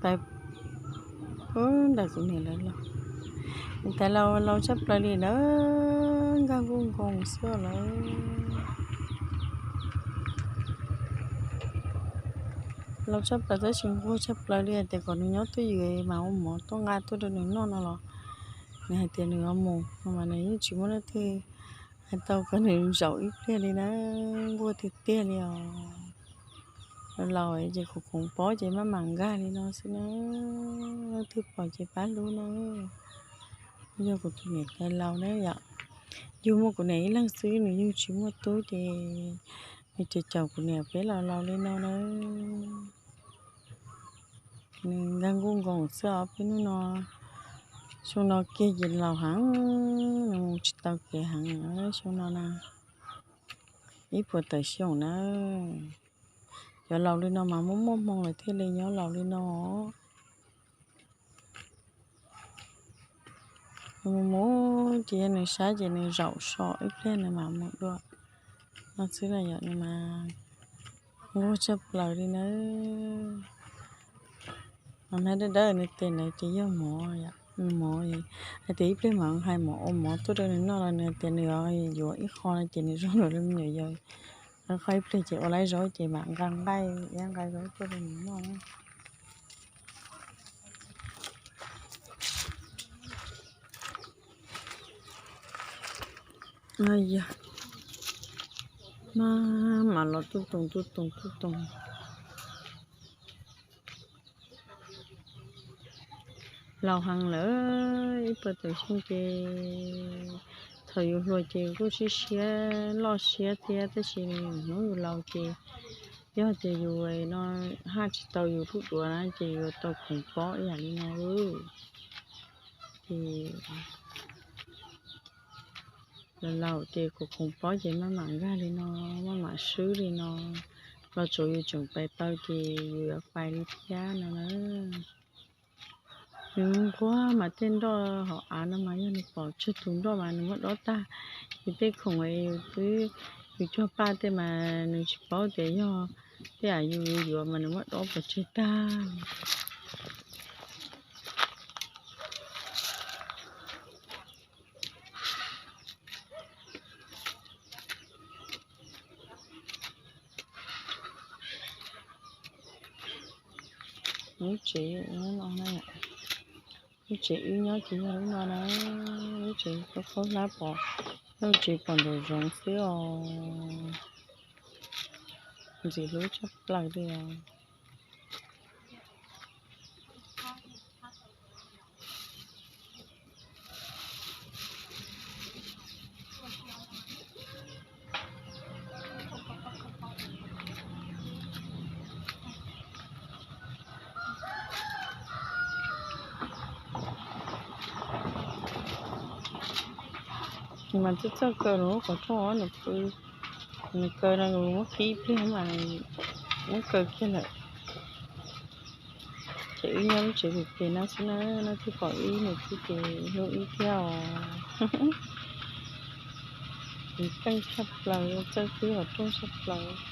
Tais, ntawm kuv niam lawv los, niam tais laus laus tshaj plaws li na, nkag nkuj nkoos xwb lawm. Laus tshaj plaws tab sis nquag tshaj plaws li hais tias kom nws nyob twj ywm mas ua mov tuaj nqa tuaj rau nws noj no los nws hais tias nws yuav mus no mas nws yeej tsis muaj leej twg hais tau kom nws zaum ib pliag li na, nquag tiag tiag li os. Laus ces khoom khoom pob ces maj mam nkag li no xwb na, leej twg pom ces pab hlub na. Yog kuv tus niam tais laus na yom, yug muaj kuv niam ib leeg xwb, nws yug tsis muaj tub ces nws caum caum kuv niam peb laus laus li no na. Nws nkag nkuj nkoos xwb os peb hnub no. Xyoo no kiag ces laus heev, nws mus tsis tau kev heev xyoo no na. Ib puas tawm xyoo na, cov laus li no mas muaj muaj hmoo lawm thiaj li nyob laus li no. Nws mus mus ces yog nws saib ces nws zaum so ib pliag nws mam mus dua no xwb na yom, nws mas nquag tshaj plaws li na. Mas hnab dawb dawb nws tes ntawd ces yog mov, mov hais tias ib pliag mas hais mov ua mov tuaj rau nws noj los nws tias nws yuav ib qho no ces nws zoo nkaus li me nyuam yaus, qho ib pliag ces ua lawm zaub ces mam nqa nqaij iab nqa zaub tuaj rau nws noj. Yog, maj mam los tuj toos tuj toos tuj toos. Laus heev lawm, ib puas tawm xyoo ces thaum yus hluas ces kuj siab siab loj siab thiab tab sis hnub yus laus ces yog tias yus no haj tsis tau yus lub duav na ces yuav tau khoom pob ib yam li no. Ces laus ces khoom khoom pob ces maj mam nkag li no, maj mam swb li no, los tsuav yus tseem pais taw ces yus yuav pais li thiab no na. Nws nquag mas tej nroj hauv av no mas yog nws pom tsawg tus nroj mas nws muab dob tag. Ces tej khoom yus twb, yus cog paj tej mas nws tsis paub tias yog tej yam yus yuav mas nws muab dob pov tseg tag. Lub tsev, lub tsev wb nyob ces yog lub no na, lub tsev khaub khaub hlab pom, lub tsev pom nraum zoov xwb os. Ntxim hlub tshaj plaws li os. Nws mas txawj txawj kaw nws lub qhov rooj, nws pw, nws kaw no nws muab qhib ib pliag mas muab kaw kiag lawm. Ces wb nyob lub tsev pem pem no xwb na, leej twg pom wb nws twb ces hlub wb thiab os. Nws keej tshaj plaws, txawj qhib qhov rooj tshaj plaws.